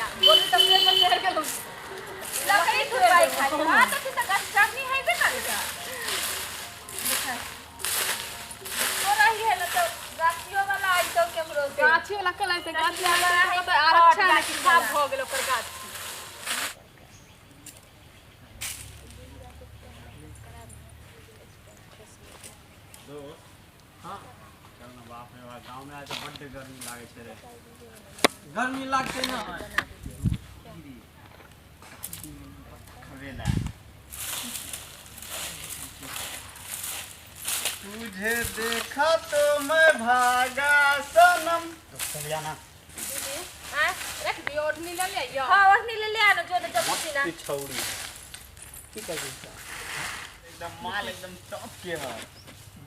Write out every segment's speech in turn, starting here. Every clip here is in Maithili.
या बोलू तऽ पेड़ पर चढ़ि गेलहुँ। लकड़ी थुरबाई खाली। हां, तऽ तऽ गाछ चढ़नी हेबे करै छै। तोरा ही है ना तऽ गाछियो वाला आइतौ केम्हरो से। गाछी वाला कल से गाछी वाला गाछी तऽ आरक्षा गाछी ने कि साफ भऽ गेल ओकर गाछी। दोस्त, हाँ। चल ना। बाप रे बाप, गाँव में आज बड्ड गर्मी लागै छै रे। गर्मी लागतै ना। खबेला तुझे देखा तो मैं भागा सनम। चल जाना। दीदी, आँय? रख दियौ, ओढ़नी लऽ लिअ। हाँ, ओढ़नी ले ले आनो जो जब ना। छौड़ी। की करबै? एकदम माल एकदम टॉप के है।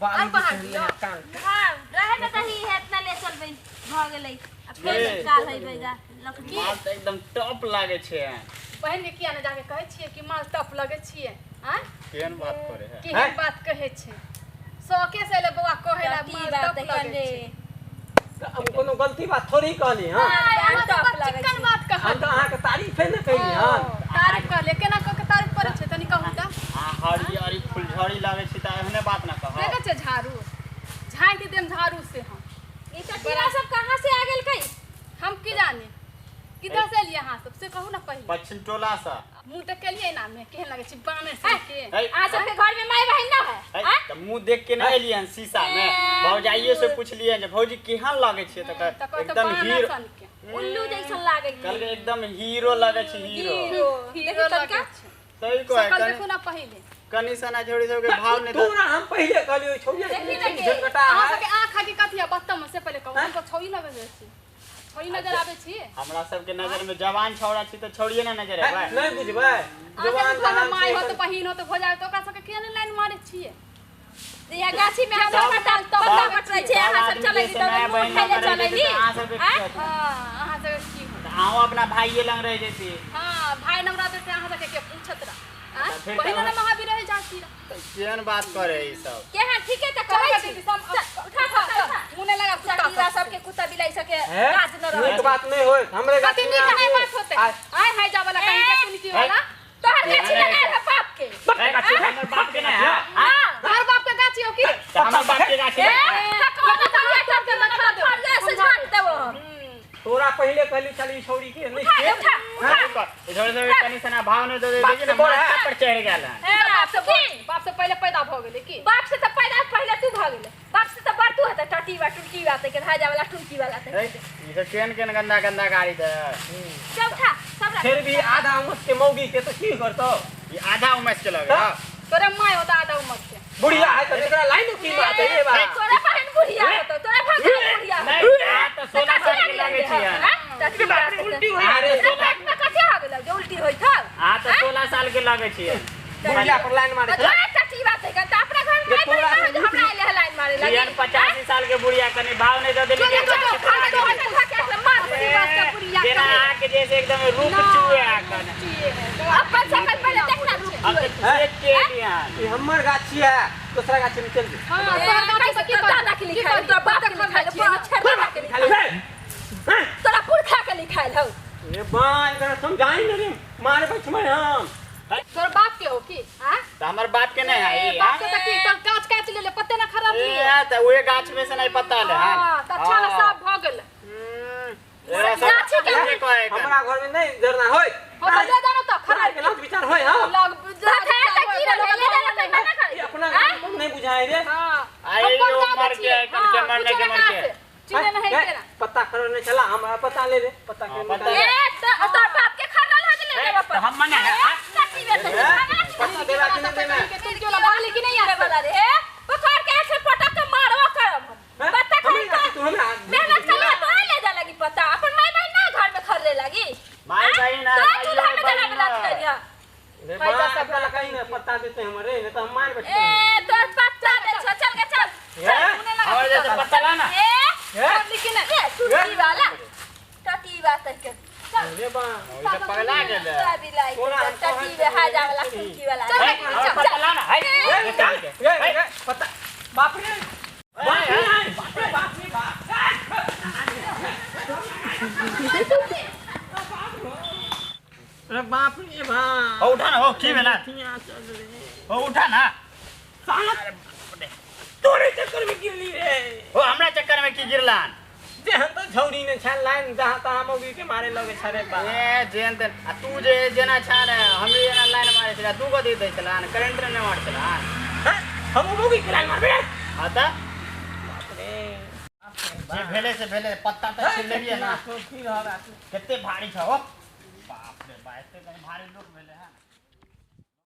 बाल आइ बाहर दियौ। कान। हाँ, रहे न दही है, इतना ले चलबै भऽ गेलै। आ फेर ए। काल है बैगा लकड़ी। माल तऽ एकदम टॉप लागे छै। बहिन के किया ने जाके कहै छियै कि माल टप लगै छियै? आँय? केहन बात करे है? केहन बात कहै छै? शौके से एलै बौआ कहै ला की माल बात टप है लगै रे? छै। तऽ हम कोनो गलती बात थोड़ी कहली हँ? नहि, अहाँ तऽ टप बड़ लगै चिक्कन छै। बात हम कहलियै। तऽ अहाँके तारीफे ने कैली हन। तारीफ कहलियै, केना कऽ के तारीफ करै छै, तनी कहू तऽ। आ हरियरी फुलझड़ी लागे छै तऽ एहने बात ना कह। देखै छै, झाड़ू झाँकि देम झाड़ू से हम। ई चटीरा सब कहाँ से आ गेल कई? हम की जानी किधर से एलियै अहाँ सब, से कहू ने पहिले। पश्चिम टोला से। मुँह तऽ केलियै ना मे केहन लगै छै बानर सनके। है। अहाँ सबके घर में माय बहिन ना है? है, आँय? तऽ मुँह देख के नहि एलियै हन शीशा में। ए, भौजाइये से पुछलियै जे भौजी केहन लागै छै, तऽ तऽ कहत एकदम बानर हीरो सनके। उल्लू जैसन लागै छै। कहलकै एकदम हीरो लगै छै, हीरो। हीरो। हीरो देखी लगै तनका। छै। सही कहै। शकल कनि देखू ने पहिले। कनि सना छोड़ी सबके भाव नहि तू ना, हम पहिले कहलियो छौड़िया देखी ने के। झटकटा अहाँ है। सबके आँख आगे कथी है बत्तम, से पहिले कहू। हम तऽ छौड़ी लगै छी? छौड़ी नजर आबै छी? हमरा सबके नजर में जवान छौड़ा छी तऽ छौड़िए ने नजर एबै। नहि बुझबै। अहाँ जवान सबके घरमे जहान माय छै। होत, बहिन होत, भौजाइ होत, ओकरा सबके किया नहि लाइन मारै छियै? यहाँ गाछी में हम सब- पत्ता पत्ता पटरै छै, सब अहाँ सब आदमी चलै जैसे तऽ माय मुँह बहिन खाइ ले लग रहै चलैली। छै तऽ अहाँ सबके की आँय? होत? हँ, अहाँ सबके की होत? तऽ अहूँ अपना भाइये लग रहि जैती। हँ, भाय नम रहतै से अहाँ सबके के पूछत रह? आँय? तऽ फेर बहिन तऽ- नम अहाँ भी रहि जाती रह। तऽ केहन बात करे ई सब? केहन ठीके तऽ चल कहै गे छी। दीदी, सब चल, उठा उठा उठा। मुँह नहि लगा कुत्ता चटीरा सब। सबके, कुत्ता बिलाई सबके हैं? काज न रहै। नीक बात नहि होय हमरे कथी गाछी में नीक नहि आके- बात होतै? आ- आय हाय जा वाला कहीं के सुनकी वाला। तोहर गाछी लगायल है बाप के? हमर बाप के नहि है? हाँ। तोहर बाप के गाछी हो की? तऽ हमर बाप के गाछी ए, है। थकवा तऽ तोहर सबके देखा देबो। फरिया से झाड़ देबो हम। तोरा पहिले कहली छली छौड़ी के नहि उठा से। उठा उठा। ई छोड़ी सबके कनि सना भाव नहि दऽ दै छै ने, माथा पर चढ़ि गेल हन। ए, बाप से की? बाप से पहिले पैदा भऽ गेलै की? बाप से तऽ पैदा पहिले तू भऽ गेलै, बाप से तऽ बड़ तू हेतै। टटी बा टुनकी बा के भाजा वाला टुनकी वाला ते। है, ई सब केहन केहन गंदा गंदा गाड़ी दे। चल उठा सब रख। फिर भी आधा उम्र के मौगी के तऽ की करतौ? ई आधा उमस के लगे। तऽ? तोरे माय होता आधा उम्र के। बुढ़िया है तऽ एकरा लाइन की बात है रे बा? तोरा बहन बुढ़िया होतो, तोरा भगवान बुढ़िया होतो। नहि, आ तऽ 16 साल के लगे छै। टटी बा उल्टी होइ। अरे तोरा पेट में कथी हो गेलौ जे उल्टी होइत हौ? आ तऽ 16 साल के लगे छियै। बुढ़िया पर लाइन मारे तऽ छै। तोरा टटी बात है तऽ अपना घर में जे माय तोरा बहन ना हो जे हमरा आइले है लाइन मारे लागी। छियन 85 साल के बुढ़िया, कनि भाव नहि दऽ देली। जो जो जो खा दो। जेना अहाँके जैसे एकदम रूप चुए अखन। अपन शकल पहिले देखना रूप। हम तऽ देख के एलियन। ई हमर गाछी है, दोसरा गाछी में चल जो। हँ, तोहर गाछी से की तोरा दादा करी? के की लिखायल, करी? तोरा बाप के लिखायल, तोरा छेड़ा के लिखायल, खाली हे हैं? तोरा पुरखा के लिखायल हौ। ए बा, एकरा समझाई न रे, मारे बैठबै हम। तोहर बाप के हो की? आँय? तऽ हमर बाप के नहि है ए, ई? बाप के तऽ की तऽ गाछ काटि लेले, पत्ते ना खराब ए लिए। तऽ ओहे गाछ में से नहि पत्ता ले हन। हँ, तऽ अच्छा ला साफ भऽ गेल। एकरा सब गाछी के- के कहै कन। हमरा घर में नहीं जरना होय। हो तऽ ले जानो तऽ तोरा खराब के लाज विचार होय? हाँ। लग भात है तऽ की रहलै? ले जा ले, मना कर। ई अपना घर में नहीं बुझाए रे। हाँ। आइ हम कोन यो गाँव के मर के छियै? आइ कन के हाँ, मरने पूछो के ना मर के। से। चिन्है नहि हे, केना। पत्ता खरो नहीं चला, हम पत्ता ले ले, पत्ता के हाँ, पत्ता निकाल। ले। ए, तऽ तोहर बाप के खरल है जे ले ए, लेबऽ तऽ हम मना है, हाँ? टटी बे तऽ पत्ता देबा कि नहीं देबा? तुम क्यों लगा कि नहीं आवे वाला रे, पकड़ के आंख से पटक के मारबो करब हम। हैं? पत्ता हमरे खरीद गाछी तू हमरा मेहनत कर ले तो ले जा लगी पत्ता, अपन माय बहन ना घर में खरीदे लगी। माय बहिन है, तो भाइयो चूल्हा में बहिन जला के लात है। करिया। रे पैसा बा, सब एकरा लगा ना पत्ता देते हमरे, नहीं तो हम मार बैठते। ए, तो पत्ता दे छो, चल के चल। हे? हमर जैसे पत्ता ला ना। ए हे? लेकिन ए टुटकी वाला टटी बात के चल। रे बा, ओहि तऽ पगला गेलै। तोरा बिलाई तोरा हम टटी बे हाजा वाला टुटकी वाला। चल। है, हमर पत्ता ला ना, है। हे, निकाल के। हे, हे, पत्ता, बाप रे बाप रे बाप रे बाप रे बाप। बा। ओ उठा ना, ओ की भेला? चल रे। ओ उठा ना। साला तोरे चक्कर में गिरली रे। ओ हमरा चक्कर में की गिरलान? जेहन तो छौरी ने छान लाइन जहाँ तहाँ मौगी के मारे लगे छरे बा। ए जेन तेन आ तू जे जेना छान हम जेना लाइन मारे छला तू कथी दै छलान? करंट ने मार छलान। हां हम मौगी के लाइन मारबे। हां त बाप रे जे भेले से भेले, पत्ता त छिल लेलिए ना। कते भारी छ ओ बाप रे बा, एते भारी लोक भेले। हां।